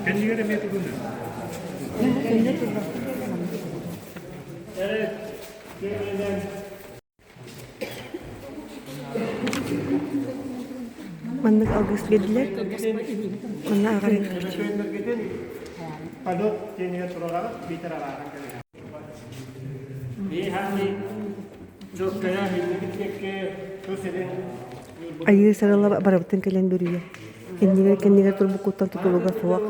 Кэннигэр эмиэ тугун? Маннык алгыс биэрдилэр. Манна аҕар Полет тиэнигэр турараҕыт, биитэр арааһан кэбиһэр. Айыы сарыла барыбытын кэлэн бүрүйэр. Иннигэр кэннигэр турбуккуттан тутулуга суох.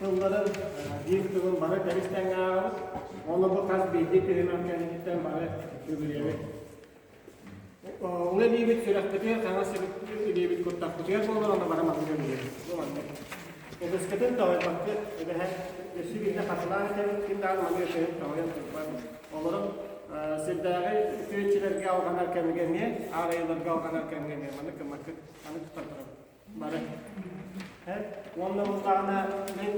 Тылларын биир тылын бары тэбис тэҥҥэ ааҕабыт. Ону бу хас биирдии түһүмэх кэнниттэн бары үгүрүйэбит. Уҥа илиибит сүрэхпитигэр, хаҥас илиибит куртахпытыгар буолар, онно бары маннык үгүрүйэбит. Бу маннык. Ытыскытын тоһуйбаккыт, эбэһээт өссө биирдэ хатылаан этэбит, ким даҕаны маны ытыһын тоһуйан турбат. Олорон сирдээҕи үтүөччүлэргэ алҕанар кэмҥэ эмиэ, аарайыларга алҕанар кэмҥэ эмиэ маны кыммаккыт, маны тутан турабыт. Бары. Уонна буллаҕына мин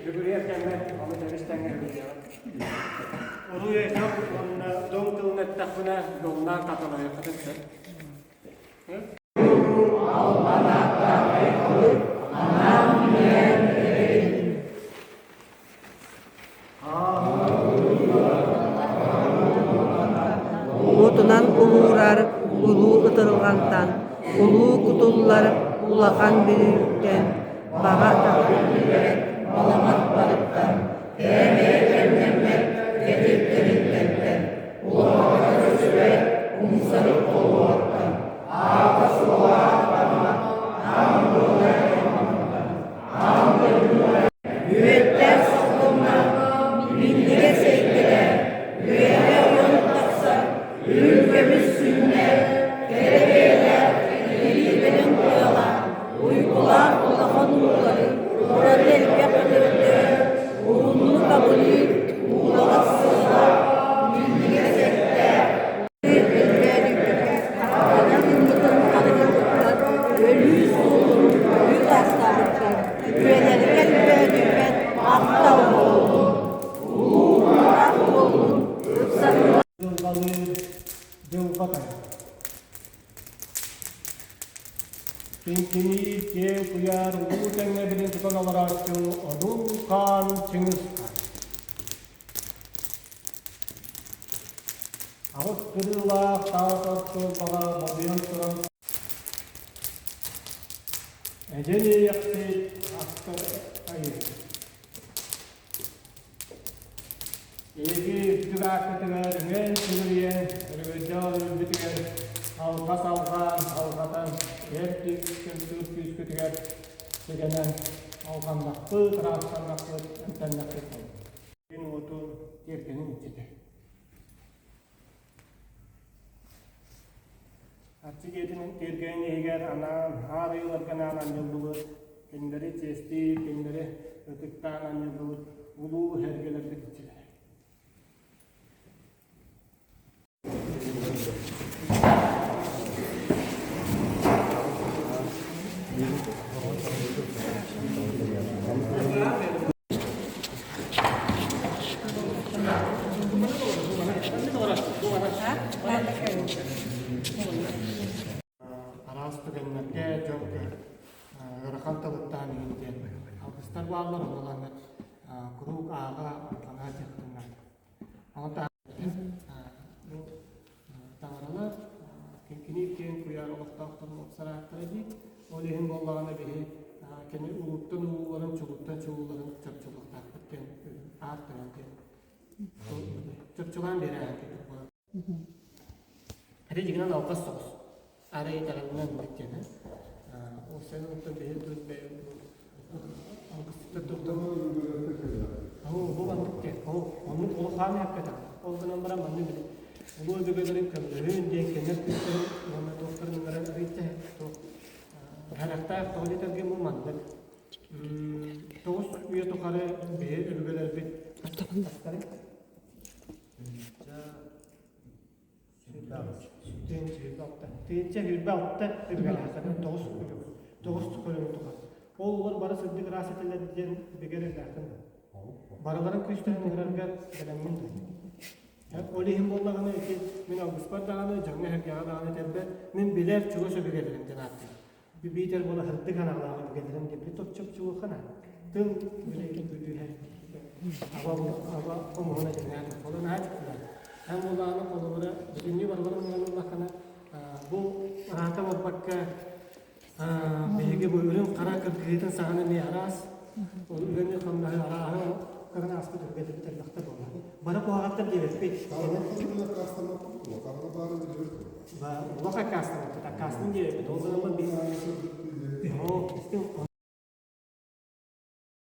бүгүрүйэр кэммэр ону тэбис тэҥҥэ бүгүрүйэҕин. Уруй айхал уонна дом тылын эттэхпинэ домнаан хатылайыаххытын сөп. Уотунан уһуурар улуу ытырҕантан, улуу кутуллар улахан бүлүүттэн, баҕа баламат балыктан, кээмэйэ кэмнэммэт кэтит тэрилтэлтэн, улахана көстүбэт умсарык холуоһуттан, аата-суола ааттаммат аан буолар аан дойдуга Үөттээх сокуоннар минньигэс эйгэлэр үөһэ ойон тахсар үрүҥ көмүс сүнньэ кэрэ бэйэлээх илиибэнэн тыала уйгулаах улахан уулары ураты элбэх өлөрдөөн уһуннук абылыыр уулаҕас сыалаах минньигэс эттээх Өлбөөдүйбүт, ылмытын ханыгын туттан, өлүү суолун үүт астаабыттар, үтүөлэргэ өлбөөдүйбэт махтал буоллун, улуу куорат буоллун, ыпсарыылаах Дьылҕалыыр дьылҕа тайах. Киҥкиниир киэҥ куйаар улуу тэҥнэбилин тутан олорооччу Одун хаан Чыҥыс хаан. Аҕыс кырыылаах таас остуолбаҕа бодуйан туран эдьэн иэйэхсит астар айыы. Эһиги үрдүк ааккытыгар үҥэн-сүгүрүйэн, өрөгөйдөөх өлөрбүтүгэр алҕас алҕаан, алҕатан, эр күүскүн күүскүтүгэр сигэнэн алҕаннахпыт, ыраастаннахпыт, эмтэннэхпит буолуо. Күн уоту тиэргэнин иччитэ. Арчы дьиэтин тиэргэнин иһигэр анаан аар айыларга анаан анньыллыбыт, кинилэри чиэстии, кинилэри ытыктаан анньыллыбыт улуу эргэлэрбит иччилэрэ. Араас түгэннэргэ дьон ыарахан тылыттаан иһин диэн алгыстар бааллар, онон куруук ааҕа алҕана дьахтыннар. Ону бу таҥаралар кини киэҥ куйаар олохтоохторун уопсарааттара дии. Ол иһин буоллаҕына биһи кини улууттан улууларын, чулууттан чулууларын чопчулуохтаахпыт диэн аар тойон диэн чопчулаан биэрээһин курдук буолар. Ити дьиҥинэн алҕас соҕус. Арай итэҕэлинэн диэн Ол сен оттон биһи алгыстыттар доктор Оо, бу маннык диэн. Ол оннук улахан эппэтэх. Ол гынан баран маннык били улуу өбүгэлэрин көмөлөһүн диэн кэннэр күүстэрин уонна туохтарын ыҥыран арыйда туох харахтаах тоҕо диэтэргэ бу маннык тоҕус үйэ тухары биһи өбүгэлэрбит Тыынча Тыынча 26 өбүгэлээхтэрин тоҕус тоҕус көрүҥүн тухары. Ол олор бары сырдык ыраас этилэр диэн бигэ эрэллээхпин. Барыларын күүстэрин ыҥырарга бэлэммин. Ол иһин буоллаҕына ити мин алгыспар даҕаны, дьоҥҥо-сэргэҕэ даҕаны этэрбэр, мин билэр чугас өбүгэлэрим диэн ааттыыбын. Биитэр буола сырдык аналаах өбүгэлэрим диэбит чопчулуохха Тыл били күлүүһэ аба аба хомуһуна дьиҥнээх ол наһаа дьиктилэр. Эн буоллаҕына холобура бүтүннүү барыларын ылан ыллаххына бу араата буолбакка Биһиги бу үрүҥ хара кыргыһыытын саҕана эмиэ араас ол үлэни-хамнаһы арааһы көрөн ааспыт өбүгэлэрбит элбэхтэр буолла. Бары куһаҕаттар диэбэппит. Олох аккаастаммаппыт. Аккаастан диэбэппит. Ол гынан баран биһиги